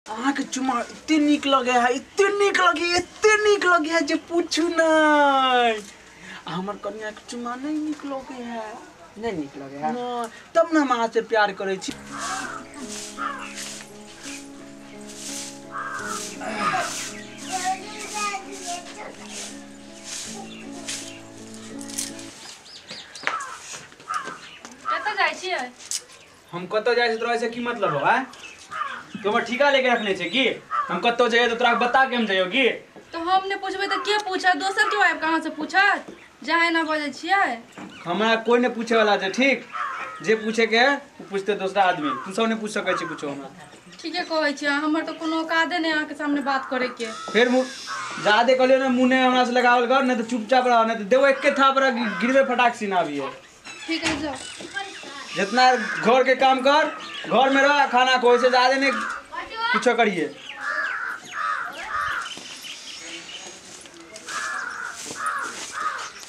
अहाँके चुमा एते नीक लगे है, एते नीक लगे, एते नीक लगे है जे पूछू नहीं। हमर कन्या के चुमा नहीं नीक लगे है। नहीं नीक लगे है नहीं, तब ना हम अहाँ से प्यार करै छी। कतऽ जाइ छियै? हम कतऽ जाइ छी तोरा से की मतलब हो? आँय, तू हमर ठीका लेके रखने छै की? हम कतौ जइयै तऽ तोरा बता के हम जइयो की? तो हम ने पूछबै तऽ के पूछत? दोसर के आबि कहाँ से पूछत? जहाँ एना बजै छियै। हमरा कोई नहीं पूछे वाला छै, ठीक? जे पूछे के है ओ पूछते दोसरा आदमी, तू सब नहीं पूछ सकै छी कुछो हमरा। ठीके कहै छियै, हमर तऽ कोनो औकादे नहि अहाँके सामने बात करे के। फेर मुँह जादे कहलियो ना, मुँह नहीं हमरा से लगावल कर, नहीं तो चुपचाप रह, नहीं तो देबो एके थाप गिरबे फटाक सीना भी है। ठीक है जाओ। जितना घर के काम कर, घर में रह, खाना खो, से ज्यादा नहीं कुछो करिए।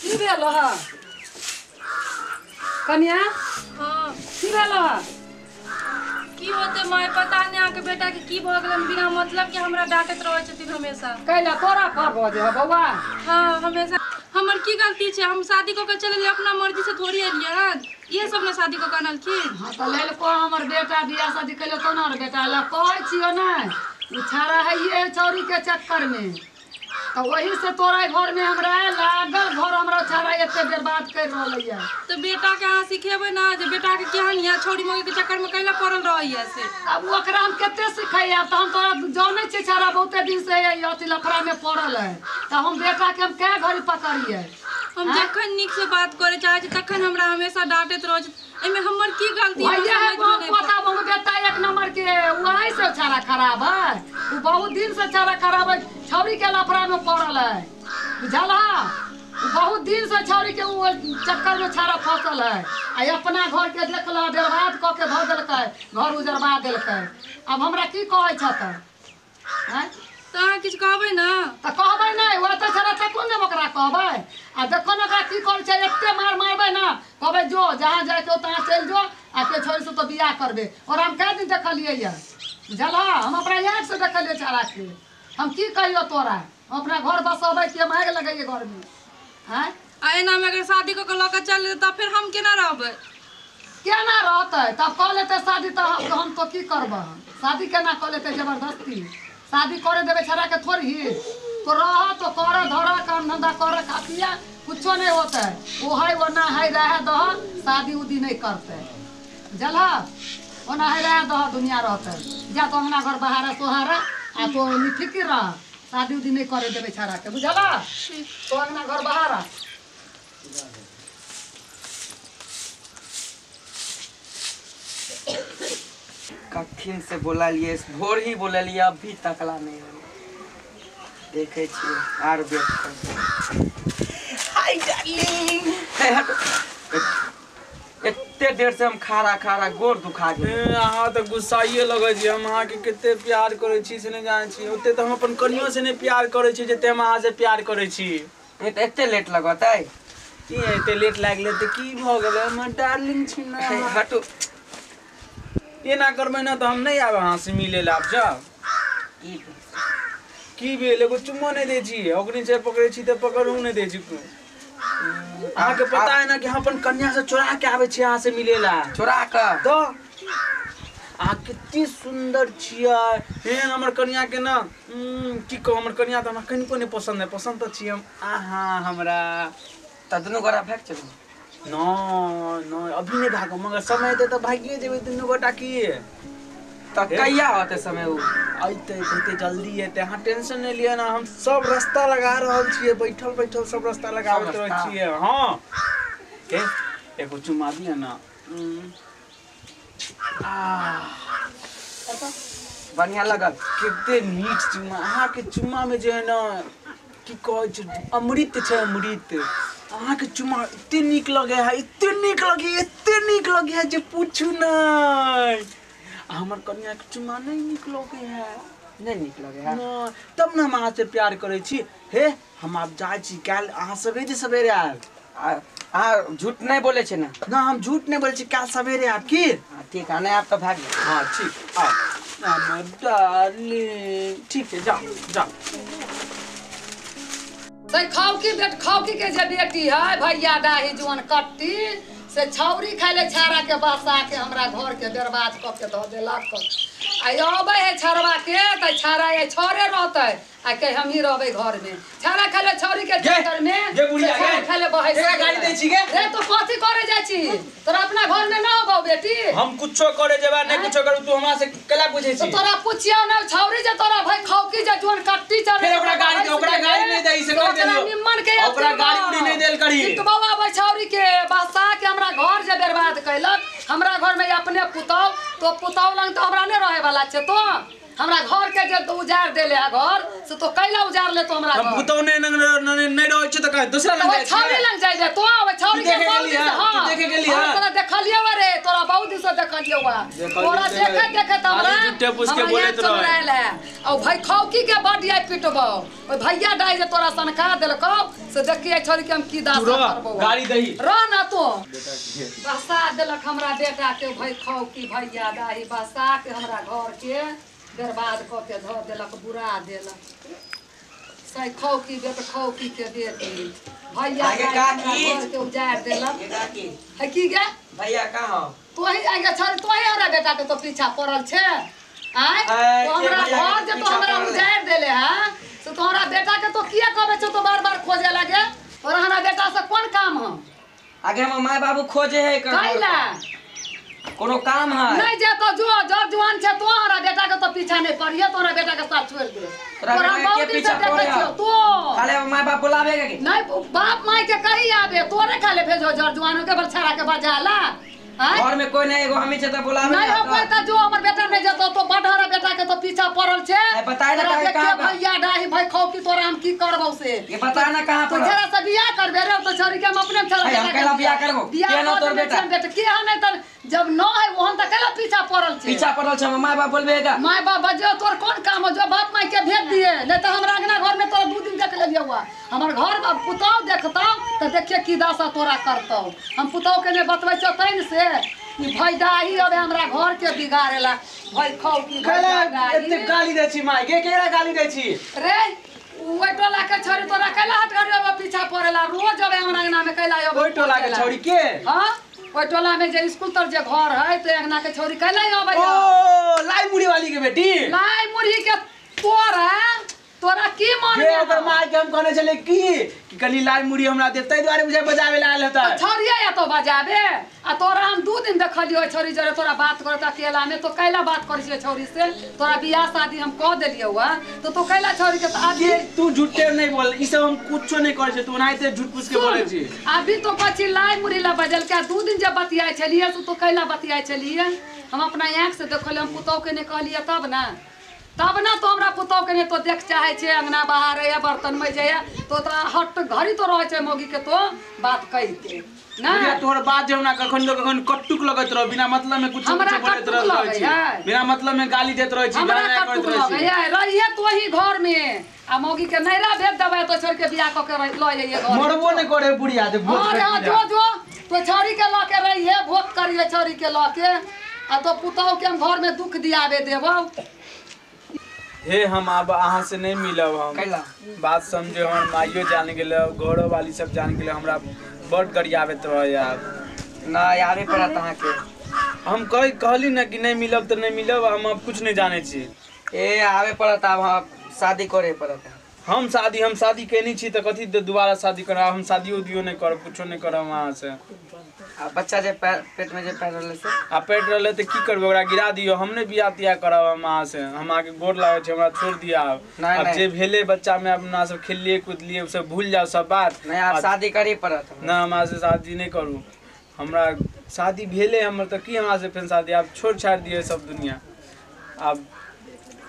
की भेल ह कन्या? हाँ की भेल ह? की होते my, पता नहीं अहाँके बेटा के की भऽ गेलन, बिना मतलब के हमरा डांटैत रहै छथिन हमेशा। कैला तोरा पर बजे ह बौआ? हाँ हमेशा। हमर की गलती छै? हम शादी कऽ के चल एलियै, अपना मर्जी से थोड़ी एलियै हन। इहे सब ने शादी कऽ के अनलखिन। हाँ तऽ लेलको हमर बेटा बियाह शादी कैलो तो ना बेटा लए कहै छियो नै, उ छाड़ा है ये चौरी के चक्कर में, तो वही से तोरा घर में हमरा लागल घर हमरा छाड़ा एते बर्बाद कर रहल है। तो बेटा के अहाँ सिखेबै ना जे बेटा के केहन है, छौड़ी मौगी के चक्कर में कैला पड़ल रहैया से। अब ओकरा हम कते सिखैया? तऽ हम तोरा जानै छियै छाड़ा बहुते दिन से अथी लफड़ा में पड़ल है, तऽ हम बेटा के हम कै घड़ी पकड़ियै? हम जखन नीक से बात करे चाहे छी तखन हमरा हमेशा डांटैत रहै छै। एहिमे हमर की गलती है? पता हमर बेटा एक नंबर के वही से छाड़ा खराब है, उ बहुत दिन से छाड़ा खराब है, छौरी के लफड़ा में पड़ल है, बुझल है? बहुत दिन से छौरी के वो चक्कर में छाड़ा फसल है। आ अपना घर के देखल बर्बाद कऽ के धऽ देलकै, घर उजरबा देलकै। अब हमरा की कहै छत? तऽ अहाँ किछु कहबै ना? तऽ कहबै नहि, ओ तऽ छड़ा तऽ कोन देब ओकरा कहबै? आ देखो ने ओकरा की करै छै, एते मार मारबै ना, कहबै जो जहाँ जाइके हो तहाँ चलि जो, आ के छोड़ी से तो बियाह करबै। और हम कै दिन देखलियै यऽ, बुझल है? हम अपना आँखि से देखलियै छड़ाके। हम की कहियो तोरा, हम अपना घर बसबै कि हम आगि लगैयै घरमे? आँय, आ एनामे अगर शादी कऽ के लऽ के चल जेतै तऽ फेर हम केना रहबै? केना रहतै? तब कऽ लेतै शादी तऽ हम तो की करबै? शादी केना कऽ लेतै जबरदस्ती? शादी करे देबै छड़ा के थोड़ी ही? तो रह तो कर धर काम धंधा कर खा पिया, कुछो नहीं होता है। वो है वो ना है रह दह, शादी उदी नहीं करते, बुझल है? वो ना है रह दह, दुनिया रहते। जा तो अंगना घर बहारा सोहारा आ तो निफिक्र रह, शादी उदी नहीं करे देबै छड़ा के, बुझल है? तो अंगना घर बहारा। कखिन से बोललिए, भोर ही बोललिए, अभी तकला नहीं हो। देखे छियै आर वेट कर। हाय डार्लिंग, एते देर से हम खारा खारा गोर दुखा गेल। अहाँ तऽ गुस्साइए लगै छी। हम अहाँके कते प्यार करै छी से नहि जानै छी। ओते तऽ हम अपन कनियो से नहि प्यार करै छी जते हम अहाँ से प्यार करै छी। एते लेट लगतै? की एते लेट लागलै तऽ की भऽ गेलै? हमर डार्लिंग छी ना। हटू, एना करबै ना तऽ हम नहि आयब अहाँ से मिले ला। आब जाउ। की भेल? एगो चुम्मा नहि दै छी, ओकरे से पकड़ै छी तऽ पकड़ू नहि दै छी। अहाँके पता है ना कि हम अपन कन्या से चोरा के आबै छी अहाँ से मिले ला। चोरा के? तऽ अहाँ कते सुन्दर छियै। एहन हमर कन्या के ना की कहू, हमर कन्या तऽ हमरा कनिको नहि पसन्द है। पसन्द तऽ छी हम अहाँ हमरा। तऽ दुनू गोरा भागि चलू। न न अभी नहीं भागो, मगर समय एतै तऽ भागिए जेबै दुनू गोटा। की तऽ कहिया होतै समय? उ अयतै बहुते जल्दी एतै, अहाँ टेंशन नहि लिअ ना। हम सब रास्ता लगा रहल छियै, बैठल बैठल सब रास्ता लगाबैत रहै छियै। हाँ एगो चुमा दिअ ना। बढ़िया लगल। कते नीक चुम्मा। अहाँके चुम्मा में जे है ना की कहै छै, अमृत छै, अमृत। अहाँके चुम्मा एते नीक लगे है, एते नीक लगे, एते नीक लगे है जे पूछू नहीं। हमर कन्या के चुम्मा नहीं नीक लगे है। नहीं नीक लगे है? नहीं, तब ना हम अहाँ से प्यार करै छी। हे हम आब जाइ छी, काल्हि अहाँ सवेरे सवेरे आयब। अहाँ झूठ नहीं बोले छे ना? ना, हम झूठ नहीं बोले छी, काल्हि सवेरे आयब की? ठीक है, नहीं आयब तऽ भागि जायब। हाँ ठीक, आब। हमर डार्लिंग ठीक है जाओ जाओ। से खाओकी बेट खाओकी के जे बेटी है भैया डाही जुअन कट्टी से छौरी खाइले छाड़ा के बसा के हमरा घर के बर्बाद क के धऽ देलक। आ अबै है छड़वा के त छाड़ा ये छौरे रहतै आ के हमही रहबै घर में। छाड़ा खाइले छौरी के चक्कर में छाड़ा खाइले बहै के गाली दै छी गे रे तो कथी करे जाइ छी तोरा अपना घर में ना होबौ बेटी। हम कुछो करे जेबा नै कुछो करू तू हमरा से केला पूछै छी। तोरा पुछियौ ना छौरी जे तोरा भाई खौकी जे जुअन कट्टी चल फेर ओकरा गाली ओकरा गाली नै दै से कह देलियौ निम्मन के ओकरा गाली उड़ी नै देल करी। पिटबौ आबै छौरी के बसा के हमरा घर जे बर्बाद कैलक। हमरा घर में अपने पुतौ तो पुतौ लंग तो हमरा नै रहे वाला छै तो हमरा घर के जे उजार देले है घर से तो कैला उजार ले तो हमरा हम पुतौ नै नै रहै छै त का दूसरा लंग जाइ छै छौरी लंग जाइ जे तो आबै छौरी के बहुत दिन से हां देखे गेली हां तोरा देखलियौ रे तोरा बहुत दिन से देखलियौ बा तोरा देखत देखत हमरा झूठे पूछ के बोलत रहे है। औ भाई खौकी के बड आइ पिटबौ ओइ भैया डाइ जे तोरा सनका देलकौ से देखिए छौरी के हम की दास करबौ गाली दही रह ना तो बसा देलक हमरा बेटा के भाई खौकी भैया डाही बसा के हमरा घर के बर्बाद क के धऽ देलक बुरा देलक। सै खौकी बेट खौकी के बेटी भैया घर के उजार देलक। है की गे भैया कहाँ तोही आगे छौरी तोही हमरा बेटा के तो पीछा पड़ल छे आय तो हमरा घर जे तो हमरा उजार देले है से तोहरा बेटा के तो किया कहबे छौ तो बार बार खोजे लागे तोरा हमरा बेटा से कोन काम है। आगे हमर माय बाबू खोजे है कैला कोनो काम है नहीं जे तो जो जर जुआन छे तो हमरा बेटा के तो पीछा नहीं पड़िए तोरा बेटा के साथ छोड़ दे तोरा बहुत दिन से देखै छियौ तो खाले my बाप बुलावे के नहीं बाप my के कही आबे तोरे खाले भेजो जर जुआन के बलछाड़ा के बजाला घर में कोई नहीं एगो हमी छे त बुलावे नहीं हो कोई त जो हमर बेटा नहीं जतो तो बड हमरा बेटा के तो पीछा पड़ल छे। बताए ना कहां कहां भैया डाही भाई खौकी तोरा हम की करबौ से ये बता ना कहां तो जरा से बियाह करबे रे तो छोरी के हम अपने छड़ा हम केला बियाह करबो के ना तोर बेटा बेटा के ह नहीं त जब न है ओहन त केला पीछा पड़ल छे पीछा पड़ल छे my बाप बोलबेगा my बाप बजो तोर कोन काम हो जो बाप my के भेज दिए नहीं त हमरा अंगना घर में तोरा 2 दिन देख लेलियौ हुआ हमर घर बाप पुतौ देखतौ त देखिए की दासा तोरा करतौ। हम पुतौ के ने बतबै छौ तैन से ई भैदाही अबे हमरा घर के बिगाड़ेला भाई खौकी एते गाली दै छी my के केरा गाली दै छी रे ओइ टोला के छोरी तोरा कैला हट घर अबे पीछा पड़ेला रोज अबे हमरा अंगना में कैला अबे ओइ टोला के छोरी के हां ओइ टोला में जे स्कूल तर जे घर है ते अंगना के छोरी कैला अबे ओ लाई मुड़ी वाली के बेटी लाई मुड़ी के तोरा तोरा की मन के ओकर माय के हम कहने छले की कि कनी लाई मुड़ी हमरा दे तै दुआरे बुझाय बजावे ला आयल होता छोरिया या तो बजाबे आ तोरा हम 2 दिन देखलियो छोरी जरे तोरा बात करत अकेला में तो कैला बात करै छियै छोरी से तोरा बियाह शादी हम कह देलियौ हुआ तो तू कैला छोरी के आज तू झूठे नहीं बोल ई सब हम कुछो नहीं करै छी तू ओनाहिते झूठ पूछ के बोलै छी। अभी तो कछि लाई मुड़ी ला बजल के 2 दिन जब बतियाय छलियै तो कैला बतियाय छलियै हम अपना आँख से देखलियै हम पुतौ के नहीं कहलियै तब ना तो हमरा पुतौ के ने तो देख चाहे छे अंगना बाहर या बर्तन में जाए तो हट घड़ी तो रहे छे मौगी के तो बात कहिते ना तोहर बात जे हमरा कखन कखन कट्टुक लगैत रह बिना मतलब में कुछ कुछ बोलैत रहै छी बिना मतलब में गाली देत रहै छी हमरा कट्टुक लगै है रहिए तो ही घर में आ मौगी के नैरा भेज देबै तो छोड़ के बियाह क के ल जाइए घर मरबो नै करे बुढ़िया जे भोज हां जो जो तो छोरी के ल के रहिए भोज करिए छोरी के ल के आ तो पुतौ के हम घर में दुख दियाबे देबौ। हे हम अब अहाँ से नहीं मिलब हम बात समझो हमर माइयो जान गेल घरो वाली सब जान गेल हमरा बड गरियाबैत रहे यार ना आबे पड़त अहाँ के हम कहली ना कि नहीं मिलब त नहीं मिलब हम अब कुछ नहीं जाने छी। ए आबे पड़त अब हम शादी करे पड़त हम शादी केनी छी त कथी दोबारा शादी करब हम शादी उदियो नहीं करब कुछो नहीं करब अहाँ से। आ बच्चा जे पेट में जे पैर रहले से आ पेट रहले त की करबै ओकरा गिरा दियो हम नहीं बियाह तियाह करब हम अहाँ से हम आके गोर लागै छै हमरा छोड़ दिया अब जे भेले बच्चा में अपना सब खेललिए कूदलिए सब भूल जाओ सब बात नहीं आप शादी करे पड़त ना हमरा से शादी नहीं करू हमरा शादी भेले हमर त की हमरा से फेर शादी आप छोड़ छाड़ दिए सब दुनिया अब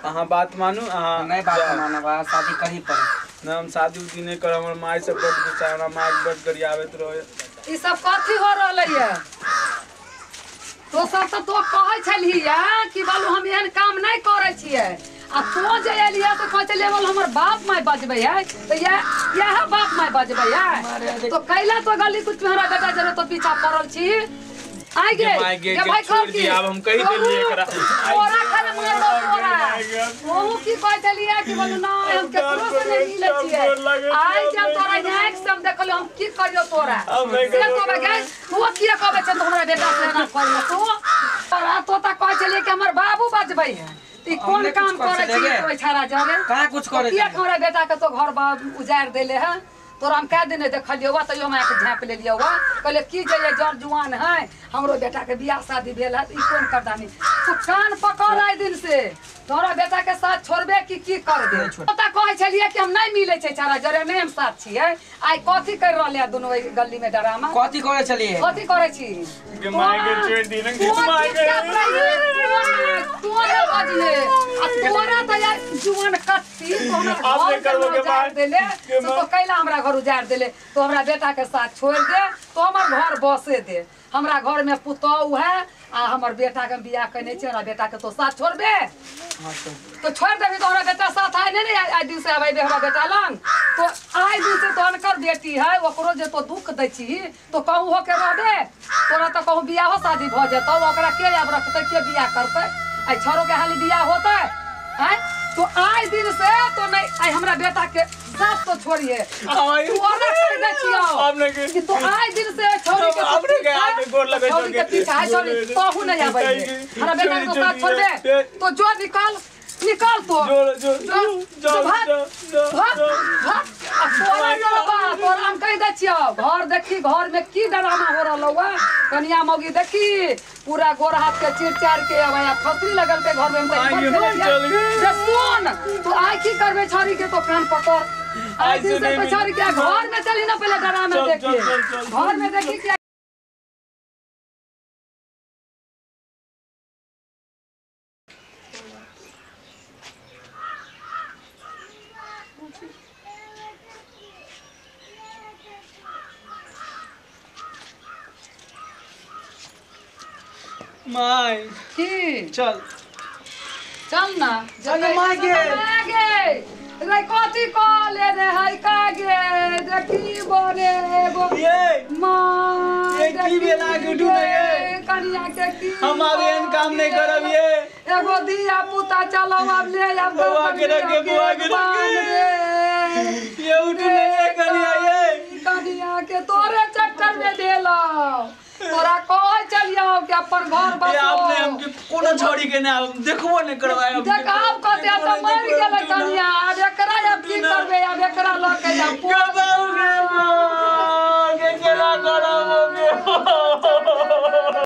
अहाँ बात मानू अहाँ नहीं बात मानब अहाँ शादी करही पड़त ना हम शादी उदी नहीं करब हमर माय सब बड गुस्सा हमरा माय बड गरियाबैत रहे। ई सब कथी हो रहलै है तो सब त तो कहै छलियै कि बालू हम एहन काम नहीं करै छियै आ तो जे एलियै तो कहै छलियै बोल हमर बाप my बजबै है तो यह बाप my बजबै है तो कैला तो गली कुछ हमरा बेटा जरे तो पीछा पड़ल छी। आइ गे माय गे गे भाई छोड़ की दी आब हम कहि देलियै एकरा तोरा खाली मारबो तोरा ओहू की कहै छलियै कि बोलू ना हम केकरो से नहीं मिलै छियै आइ जब तोरा आँखि से हम देखलियै हम की करियो तोरा अब नहीं से करबो कहबै गे तू किया कहबै छै तो हमरा बेटा से एना करियो तू तोरा तो त कहै छलियै कि हमर बाबू बजबै है ई कोन हमने काम कुछ करै कर छी छलियै। तो छाड़ा जरे कहाँ कुछ करे किया हमरा बेटा के तो घर उजाड़ देले है तोरा हम कै दिन देखलियौ वा तैयो हम आके झाँप लेलियौ वा कहलियै की जे जर जुआन है हमरो बेटा के बियाह शादी भेल है ई कोन करदानी तू कान पकड़ आइ दिन से तोरा बेटा के साथ छोड़बे कि की करबे पता कहै छलियै कि हम नहीं मिलै छै छाड़ा जरे नहीं हम साथ छियै आइ कथी कर रहले है दुनू एहि गली में डरामा कथी करे छलियै कथी करै छी गे माय गे छोड़ दी ना, गे माय गे। तोरा बजिए आ तोरा त यार जुआन कत्ती तो हमरा आब घर नहि करबो के गे उजाड़ माय। देले गे से माय। तो कैला हमरा घर उजाड़ देले तो हमरा बेटा के साथ छोड़ दे तो हमर घर बसे दे हमरा घर में पुतोहु है आ हमर बेटा के बियाह केने छै हमरा बेटा के तो साथ छोड़बे हां छोड़ तो छोड़ देबी तो हमरा बेटा साथ आइ नहीं नहीं आइ दिन से आबै हमरा बेटा लंग तो आइ दिन से तो अनकर बेटी है ओकरो जे तो दुख दै छी तो कहूँ हो के रहबे तोरा तो कहूँ बियाहो शादी भऽ जेतौ ओकरा के आब रखतै के बियाह करतै आइ छरो के हाली बियाह होतै आँय तो आइ दिन से तो नहीं आइ हमरा बेटा के साथ तो छोड़िए आइ- तू अलग कर दै छियौ आब नहीं के- कि तो आइ दिन से छोड़ी के आब नहीं के, आब नहीं गोर लगै छौ छोड़ी के के। पीछा है छोड़ी तोहू नहीं आबै हमरा बेटा के तो साथ छोड़बे तो जो निकल निकल तो जो जो जो जो जो भाग जो जो भाग भाग आ तोरा जोड़बा तोरा हम कहि दै छियौ घर देखी घर में की डरामा हो रहल हौ कनिया मौगी देखी पूरा गोर हाथ के चिर चार के अब आ फसरी लगल पे घर में हम आइ तऽ गे, खेलै छियै। चल गे। जे सुन तू आइ की करबे छौरी के तो कान पकड़ आइ आइ दिन से से नहीं तो छौरी के घर में चली ना पहले डरामा चल, देखी चल, चल, चल। घर में देखी कि माय की चल चल ना अरे माय गे। माय गे रे कथी कहले रे है का गे देखी बोले एगो ये माय ये की भेल आके उठू ने गे? कनिया के की हम आब एहन काम नहीं करब ये एगो दिया पुता चलो आब ले आब बौआ के रखे, बौआ के रखे। ये उठू नहीं ये कनिया ये कनिया के तोरे चक्कर में देलो तोरा कह चलियो कि अपन घर ये आपने बसो हमके कोनो छोड़ी के ना देखबो नहीं करवाए हमके। देख आब कहते आब तऽ मरि गेलै कनिया आब एकरा आब की करबै आब एकरा लऽ के जाब के बाबू गे माँ, के केना करब गे